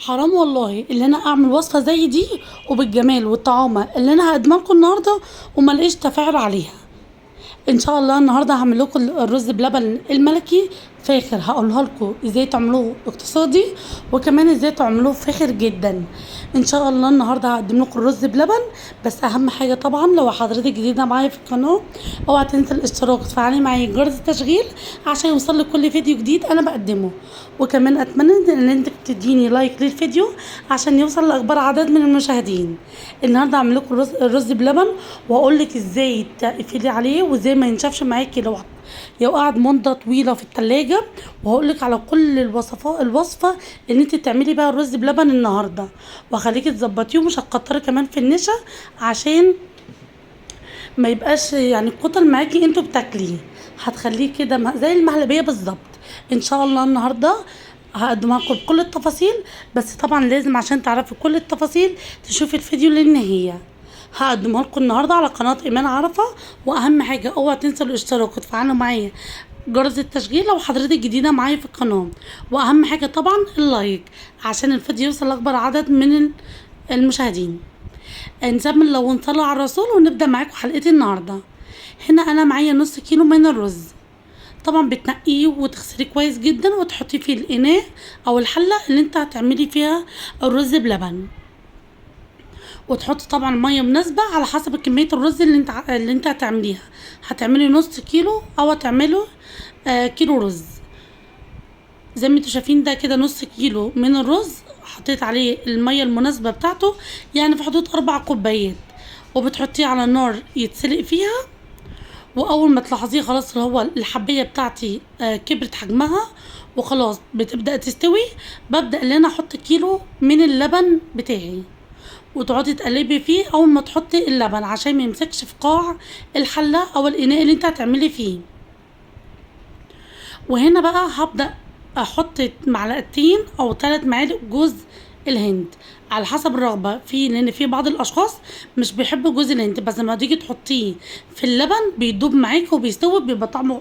حرام والله اللي انا اعمل وصفه زي دي وبالجمال والطعامه اللي انا هقدمها لكم النهارده وما الاقيش تفاعل عليها. ان شاء الله النهارده هعمل لكم الرز بلبن الملكي فاخر، هقولها لكم ازاي تعملوه اقتصادي وكمان ازاي تعملوه فاخر جدا. ان شاء الله النهارده هقدم لكم الرز بلبن. بس اهم حاجة طبعا لو حضرتك جديدة معايا في القناة اوعى تنسى الاشتراك وتفعلي معايا جرس التشغيل عشان يوصل لك كل فيديو جديد انا بقدمه. وكمان اتمنى ان انت تديني like للفيديو عشان يوصل لاكبر عدد من المشاهدين. النهارده هعمل لكم الرز بلبن واقول لك ازاي تقفلي عليه وازاي ما ينشفش معاكي لو قعد مده طويلة في التلاجة، وهقول لك على كل الوصفة اللي انت تعملي بيها الرز بلبن النهارده، وهخليكي تظبطيه ومش هتكتري كمان في النشا عشان ما يبقاش يعني الكتل معاكي انتوا بتاكليه، هتخليه كده زي المهلبيه بالظبط. ان شاء الله النهارده هقدمها لكم بكل التفاصيل، بس طبعا لازم عشان تعرفي كل التفاصيل تشوفي الفيديو للنهاية. هقدمها لكم النهارده على قناة ايمان عرفه. واهم حاجة اوعى تنسوا الاشتراك وتفعلوا معايا جرس التشغيل لو حضرتك جديدة معايا في القناة، واهم حاجة طبعا ال like عشان الفيديو يوصل لاكبر عدد من المشاهدين. نسمي لو نصلي على الرسول ونبدا معاكم حلقتي النهارده. هنا انا معايا نص كيلو من الرز، طبعا بتنقيه وتغسليه كويس جدا وتحطيه في الاناء او الحلة اللي انت هتعملي فيها الرز بلبن، وتحطي طبعا مية مناسبة على حسب كمية الرز اللي انت هتعمليها. هتعملي نص كيلو او هتعملي كيلو رز. زي ما انتوا شايفين ده كده نص كيلو من الرز، حطيت عليه المية المناسبة بتاعته يعني في حدود 4 كوبايات، وبتحطيه على النار يتسلق فيها. واول ما تلاحظيه خلاص اللي هو الحبيه بتاعتي كبرت حجمها وخلاص بتبدا تستوي، ببدا ان انا احط كيلو من اللبن بتاعي، وتقعدي تقلبي فيه اول ما تحطي اللبن عشان ما يمسكش في قاع الحلة او الاناء اللي انت هتعملي فيه. وهنا بقى هبدا احط معلقتين او 3 معالق جوز الهند على حسب الرغبة، في لان في بعض الاشخاص مش بيحبوا جوز الهند، بس لما تيجي تحطيه في اللبن بيدوب معاك وبيستوي بيبقى طعمه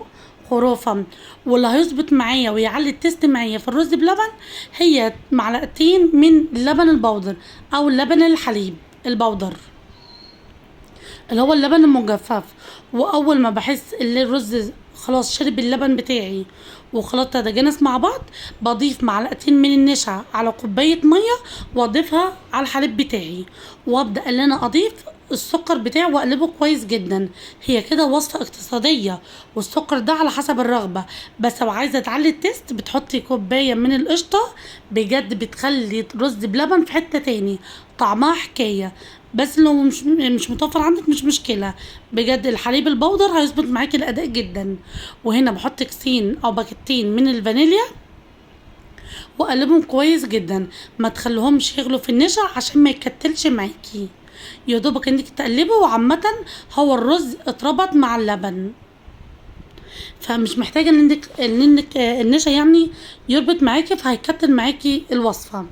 خرافه. واللي هيظبط معايا ويعلي ال taste معايا في الرز بلبن هي معلقتين من اللبن البودر او اللبن الحليب البودر اللي هو اللبن المجفف. واول ما بحس ان الرز خلاص شرب اللبن بتاعي وخلاص تتجانس مع بعض، بضيف معلقتين من النشا على كوباية مية واضيفها على الحليب بتاعي، وابدا ان انا اضيف السكر بتاعي واقلبه كويس جدا. هي كده وصفه اقتصادية، والسكر ده على حسب الرغبة، بس لو عايزه تعلي ال taste بتحطي كوباية من القشطه، بجد بتخلي رز بلبن في حتة تاني طعمها حكاية. بس لو مش متوفر عندك مش مشكلة، بجد الحليب البودر هيظبط معاكي الاداء جدا. وهنا بحط كيسين او باكيتين من الفانيليا واقلبهم كويس جدا، ما تخليهمش يغلوا في النشا عشان ما يكتلش معاكي، يا دوبك انك تقلبه. وعامة هو الرز اتربط مع اللبن، فمش محتاجه ان انك النشا يعني يربط معاكي فهيكتل معاكي الوصفة.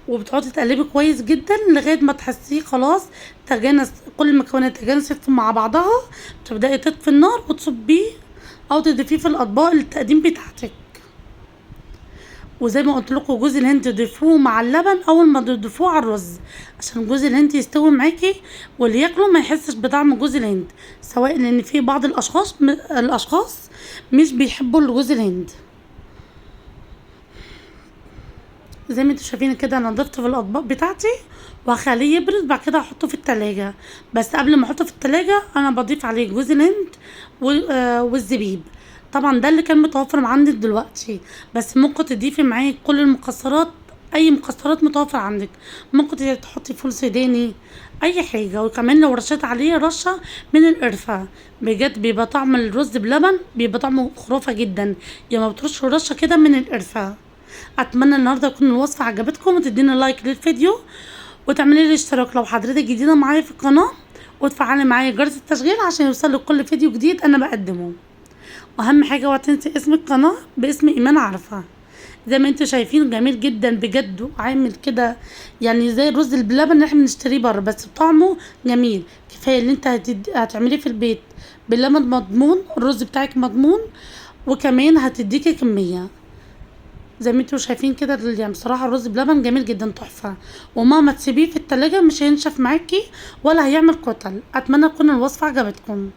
وبتقعدي تقلبي كويس جدا لغاية ما تحسيه خلاص تجانس، كل المكونات تجانست مع بعضها، تبداي تطفي النار وتصبيه او تضيفيه في الاطباق التقديم بتاعتك. وزي ما قلت لكم جوز الهند تضيفوه مع اللبن اول ما تضيفوه على الرز عشان جوز الهند يستوي معاكي واللي ياكله ما يحسش بطعم جوز الهند، سواء لان في بعض الاشخاص مش بيحبوا جوز الهند. زي ما انتوا شايفين كده انا ضفت في الاطباق بتاعتي وهخليه يبرد، بعد كده هحطه في التلاجة. بس قبل ما احطه في التلاجة انا بضيف عليه جوز الهند والزبيب، طبعا ده اللي كان متوفر عندك دلوقتي، بس ممكن تضيفي معاه كل المكسرات، اي مكسرات متوفر عندك، ممكن تحطي فول سوداني اي حاجة. وكمان لو رشيت عليه رشه من القرفه بجد بيبقى طعم الرز بلبن بيبقى طعمه خرافه جدا، يا ما بترش رشه كده من القرفه. اتمنى النهارده تكون الوصفة عجبتكم وتديني like للفيديو وتعملي لي اشتراك لو حضرتك جديدة معايا في القناة، وتفعلي معايا جرس التشغيل عشان يوصلك كل فيديو جديد انا بقدمه. واهم حاجة اوعي تنسي اسم القناة باسم ايمان عرفه. زي ما انتوا شايفين جميل جدا بجد، وعامل كده يعني زي الرز باللبن اللي احنا بنشتريه بره، بس طعمه جميل. كفاية اللي انت هتعمليه في البيت باللبن مضمون، الرز بتاعك مضمون، وكمان هتديكي كمية. زي ما انتوا شايفين كده. يعني بصراحة الرز بلبن جميل جدا تحفة، ومهما تسيبيه في التلاجة مش هينشف معاكي ولا هيعمل كتل. اتمنى تكون الوصفة عجبتكم.